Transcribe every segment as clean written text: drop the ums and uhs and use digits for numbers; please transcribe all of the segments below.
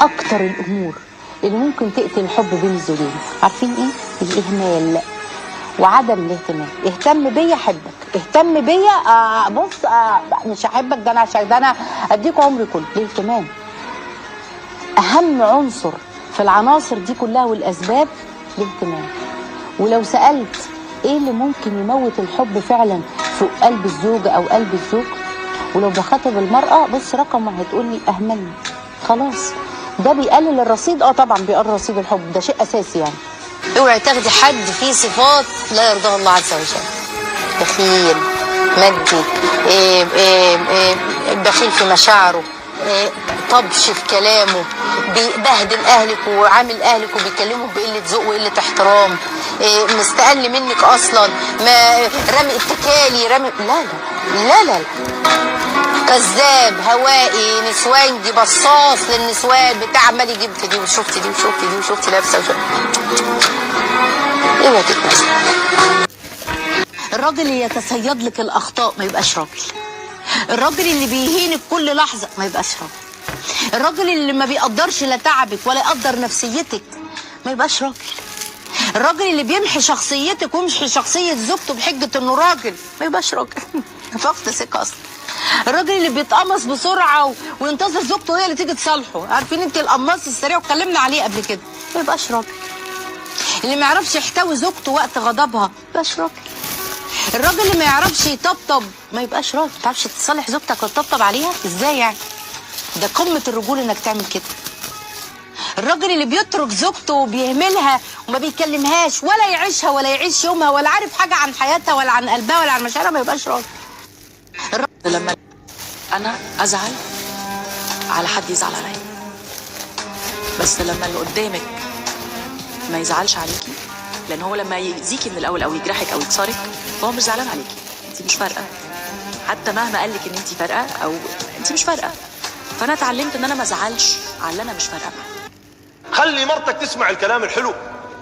اكتر الامور اللي ممكن تقتل الحب بين الزوجين عارفين ايه؟ الاهمال وعدم الاهتمام. اهتم بيا احبك، اهتم بيا بص مش هحبك، ده انا عشان ده انا اديك عمري كله. الاهتمام اهم عنصر في العناصر دي كلها والاسباب، الاهتمام. ولو سالت ايه اللي ممكن يموت الحب فعلا في قلب الزوجة او قلب الزوج، ولو بخاطب المراة بص رقم واحد تقول لي اهملني، خلاص ده بيقلل الرصيد. طبعا بيقلل رصيد الحب، ده شيء اساسي يعني. اوعي تاخدي حد فيه صفات لا يرضاها الله عز وجل، بخيل، مادي، بخيل في مشاعره، طبش في كلامه، بيبهدل اهلك وعامل اهلك وبيكلمهم بقلة ذوق وقلة احترام، مستقل منك اصلا، ما رامي اتكالي، رامي لا لا لا لا، كذاب، هوائي، نسوانجي، بصاص للنسوان، بتاع عمال يجيب في دي وشفت دي وشفت دي وشفت لابسه وشفت. اوعي تتنسي. الراجل اللي يتصيد لك الاخطاء ما يبقاش راجل. الراجل اللي بيهينك كل لحظة ما يبقاش راجل. الراجل اللي ما بيقدرش لا تعبك ولا يقدر نفسيتك ما يبقاش راجل. الراجل اللي بيمحي شخصيتك ويمحي شخصية زوجته بحجة انه راجل ما يبقاش راجل. فقد ثقة اصلا. الراجل اللي بيتقمص بسرعة وينتظر زوجته هي اللي تيجي تصالحه، عارفين انت القماص السريع واتكلمنا عليه قبل كده، ما يبقاش راجل. اللي ما يعرفش يحتوي زوجته وقت غضبها ما يبقاش راجل. الراجل اللي ما يعرفش يطبطب ما يبقاش راجل. ما تعرفش تصالح زوجتك وتطبطب عليها ازاي يعني؟ ده قمة الرجولة انك تعمل كده. الراجل اللي بيترك زوجته وبيهملها وما بيكلمهاش ولا يعيشها ولا يعيش يومها ولا عارف حاجة عن حياتها ولا عن قلبها ولا عن مشاعرها ما يبقاش راجل. لما انا ازعل على حد يزعل عليا، بس لما اللي قدامك ما يزعلش عليكي، لان هو لما يأذيكي من الاول او يجرحك او يكسرك فهو مش زعلان عليكي، انت مش فارقه، حتى مهما قالك ان انت فارقه او انت مش فارقه. فانا اتعلمت ان انا ما ازعلش على اللي انا مش فارقه معاه. خلي مرتك تسمع الكلام الحلو،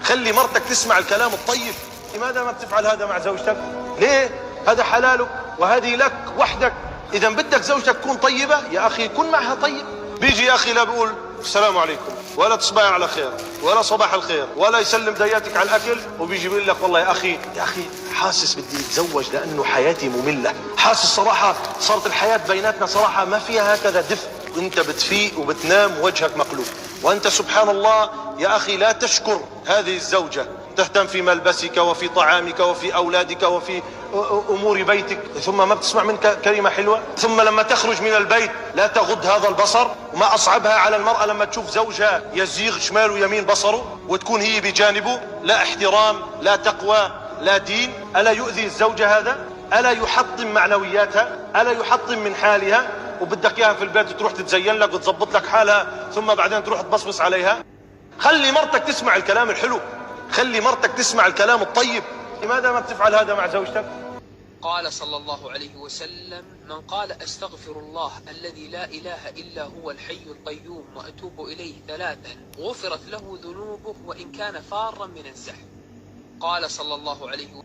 خلي مرتك تسمع الكلام الطيب. لماذا ما بتفعل هذا مع زوجتك؟ ليه؟ هذا حلالك وهذه لك وحدك. اذا بدك زوجتك تكون طيبة يا اخي كن معها طيب. بيجي يا اخي لا بيقول السلام عليكم ولا تصبح على خير ولا صباح الخير ولا يسلم دياتك على الاكل، وبيجي بيقول لك والله يا اخي يا اخي حاسس بدي اتزوج لانه حياتي مملة، حاسس صراحة صارت الحياة بيناتنا صراحة ما فيها هكذا دفء. انت بتفيق وبتنام وجهك مقلوب، وانت سبحان الله يا اخي لا تشكر هذه الزوجة، تهتم في ملبسك وفي طعامك وفي اولادك وفي امور بيتك، ثم ما بتسمع منك كلمة حلوة، ثم لما تخرج من البيت لا تغض هذا البصر. وما اصعبها على المراة لما تشوف زوجها يزيغ شمال ويمين بصره وتكون هي بجانبه، لا احترام لا تقوى لا دين. الا يؤذي الزوجة هذا؟ الا يحطم معنوياتها؟ الا يحطم من حالها؟ وبدك اياها في البيت تروح تتزين لك وتظبط لك حالها، ثم بعدين تروح تبصبص عليها. خلي مرتك تسمع الكلام الحلو، خلي مرتك تسمع الكلام الطيب. لماذا ما بتفعل هذا مع زوجتك؟ قال صلى الله عليه وسلم: من قال أستغفر الله الذي لا إله إلا هو الحي القيوم وأتوب إليه ثلاثا غفرت له ذنوبه وإن كان فارا من الزحف. قال صلى الله عليه وسلم.